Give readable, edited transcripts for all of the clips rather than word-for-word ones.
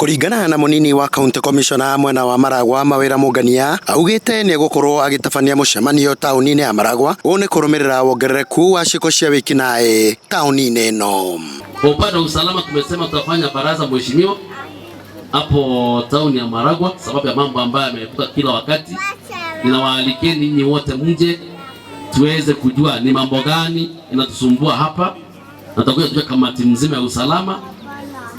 Kũringana na mũnini wa county commissioner mwena wa Maragwa Mawĩra Mũngania, augĩte nĩ egũkorwo agĩtabania mũcemanio taũni-inĩ ya Maragwa. Ũũ nĩ kũrũmĩrĩra wongerereku wa ciĩko cia wĩkinaĩ taũni-inĩ ĩno. Kwa upande wa usalama tumesema tutafanya baraza mheshimiwa hapo tauni ya Maragwa, sababu ya mambo ambayo yameepuka kila wakati. Ninawaalikeni ninyi wote mje tuweze kujua ni mambo gani inatusumbua hapa, na tutakuja tujue kamati mzima ya usalama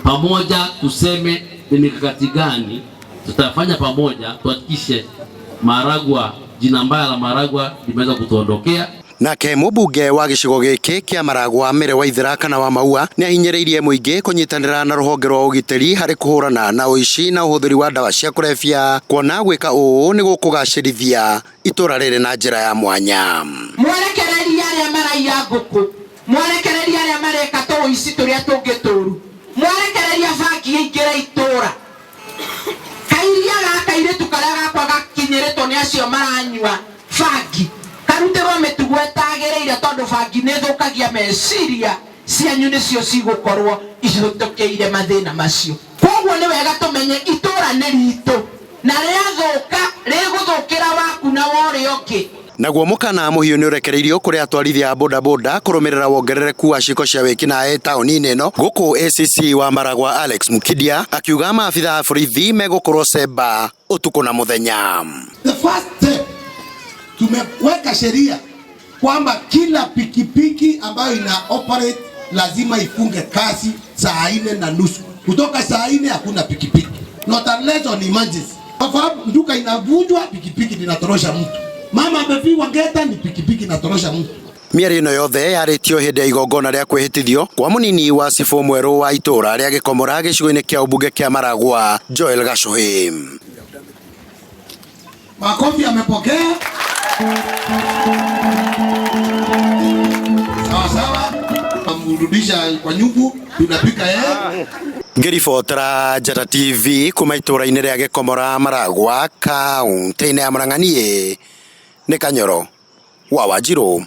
pamoja, tuseme ni mikakati gani tutafanya pamoja tuhakikishe Maragwa, jina mbaya la Maragwa limeweza kutuondokea. Nake mũmbunge wa gĩcigo gĩkĩ kĩa Maragwa Mary Waithera kana wa Maua nĩ ahinyĩrĩirie mũingĩ kũnyitanĩra na rũhonge rwa ũgitĩri harĩ kũhũrana na ũici na ũhũthĩri wa ndawa cia kũrebia, kuona gwĩka ũũ nĩ gũkũgacĩrithia itũra rĩrĩ na njĩra ya mwanya. Mwarekereria arĩa maraiya ngũkũ, mwarekereria arĩa mareka tũũici tũrĩa tũngĩ tũru, mwarekereria bangi ĩingĩre itũra, kairia gaka kairĩtu karĩa gakwa gakinyĩrĩtwo nĩ acio maranyua bangi karutĩrwo mĩtugo ĩtagĩrĩire, tondũ bangi nĩ ĩthũkagia meciria cianyu, nĩcio cigũkorwo ihĩtũkĩire mathĩna macio. Koguo nĩ wega tũmenye itũra nĩ ritũ, na rĩathũka rĩgũthũkĩra waku na wa ũrĩa ũngĩ. Naguo mũkana mũhiũ nĩ ũrekereirio kũrĩ atwarithia a bodaboda kũrũmĩrĩra wongerereku wa ciĩko cia wĩkinaĩ taũni-inĩ ĩno, gũkũ ACC wa Maragwa Alex Mukidia akiuga maabitha a borithi megũkorwo cemba ũtukũ na mũthenya. The first step, tumeweka sheria kwamba kila pikipiki ambayo ina operate lazima ifunge kazi saa 4:30. Kutoka saa 4 hakuna pikipiki, not unless on emergency. Kwa sababu duka inavunjwa, pikipiki linatorosha mtu. Mama amepigwa ngeta, ni pikipiki inatorosha mtu. Mĩario ĩno yothe yarĩtio hĩndĩ ya igongona rĩa kwĩhĩtithio kwa mũnini wa cibũ mwerũ wa itũra rĩa Gĩkomora gĩcigo-inĩ kĩa ũmbunge kĩa Maragwa Joel Gacuhi. Makofi amepokea. Sawa sawa, amrudisha kwa nyungu, tunapika yeye. Ngĩribotera Njata TV kuma itũra-inĩ rĩa Gĩkomora Maragwa kaũntĩ-inĩ ya Murang'a, niĩ nĩ Kanyoro wa Wanjirũ.